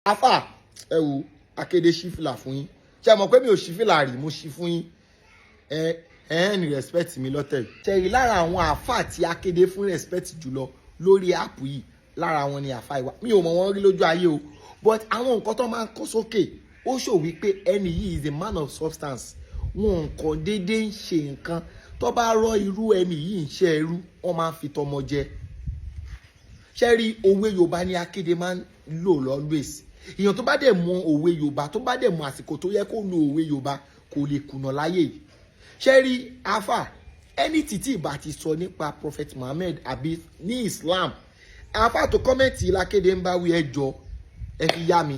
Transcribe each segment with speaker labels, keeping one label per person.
Speaker 1: Afa, ẹ wo, akéde ṣí fìlà fún yín. Ṣe mọ̀ pé mi ò ṣí fìlà rí? Mo ṣí fún yín. Ẹ ní respect mi lọ́tẹ̀ yìí. Ṣẹ̀rí lára àwọn àáfà tí akéde fún respect jùlọ lórí app yìí, lára wọn ni àáfà ìwà. Mi ò mọ̀ wọ́n rí lójú ayé o, but àwọn nǹkan tó máa ń kọ́ sókè, ó ṣò wípé ẹni yìí is a man of substance. Wọn nǹkan déédéé ń ṣe nǹkan tó bá rọ irú ẹni yìí ń ṣe ẹrú, wọ́n máa ń fi tọmọ jẹ. Ṣe rí, òwe Yorùbá ní akéde máa ń lò always. Èèyàn tó bá dẹ̀ mọ òwe Yorùbá, tó bá dẹ̀ mọ àsìkò tó yẹ kó lo òwe Yorùbá, kò lè kùnà láyé yìí. Ṣe rí, afa, ẹni títí ìbá ti sọ nípa Prophet Muhammad àbí ní Islam, afa tó comment lákéde ń bá wí. Ẹ jọ, ẹ fi yá mi,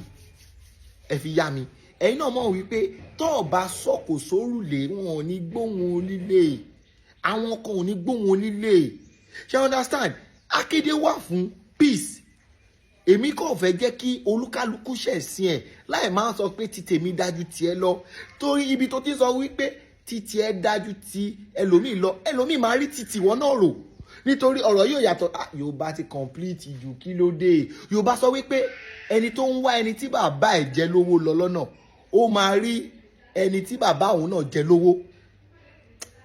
Speaker 1: ẹ fi yá mi. Ẹ̀yin náà mọ̀ wípé tó o bá sọ̀kò sórùlé, wọn ò ní gbóhùn onílé, àwọn kan ò ní gbóhùn onílé. Ṣe understand? Akéde wà fún peace. Èmi kò fẹ́ jẹ́ kí olúkálukú ṣẹ̀sìn ẹ̀ láì máa sọ pé ti tèmi dájú tiẹ̀ lọ, torí ibi tó ti sọ wípé ti tiẹ̀ dájú ti ẹlòmíì lọ, ẹlòmíì máa rí ti tiwọn náà rò, nítorí ọ̀rọ̀ yóò yàtọ̀. Yorùbá ti complete jù. Kí ló dé? Yorùbá sọ wípé ẹni tó ń wá ẹni tí bàbá ẹ̀ jẹ lówó lọ lọ́nà, ó máa rí ẹni tí bàbá òun náà jẹ lówó.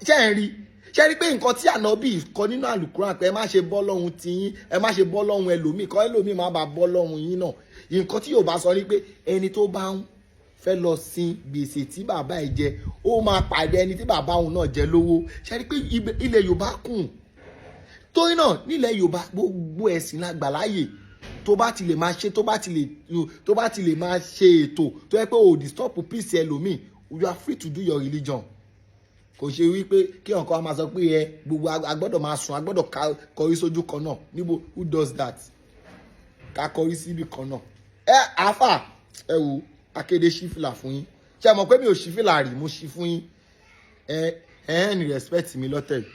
Speaker 1: Ṣé ẹ̀ ń rí? Ṣé rí pé nǹkan tí ànábì kọ nínú àlùkùránì pé ẹ má ṣe bọ́ lọ́hùn tiyín, ẹ má ṣe bọ́ lọ́hùn ẹlòmíì, kọ́ ẹlòmíì má bàa bọ́ lọ́hùn yín náà, nǹkan tí Yorùbá sọ ni pé ẹni tó bá ń fẹ́ lọ sin gbèsè tí bàbá ẹ̀ jẹ, ó máa pàdé ẹni tí bàbá òun náà jẹ lówó. Ṣé rí pé ilẹ̀ Yorùbá kùn? Torí náà, nílẹ̀ Yorùbá, gbogbo ẹ̀sìn la gbà láàyè tó bá ti lè máa ṣe, tó bá ti lè máa ṣe ètò tó yẹ pé o disturb peace ẹlòmíì, you are free to do your religion. Kò ṣe wípé kí ọ̀kan máa sọ pé ẹ gbogbo a gbọ́dọ̀ máa sùn, a gbọ́dọ̀ kọrí sójú kan náà. Níbo? Who does that? Ká kọrí síbi kan náà. Ẹ àáfà, ẹ wo, akéde ṣí fìlà fún yín. Ṣe mọ̀ pé mi ò ṣí fìlà rí? Mo ṣí fún yín. Ẹ ní respect mi lọ́tẹ̀ yìí.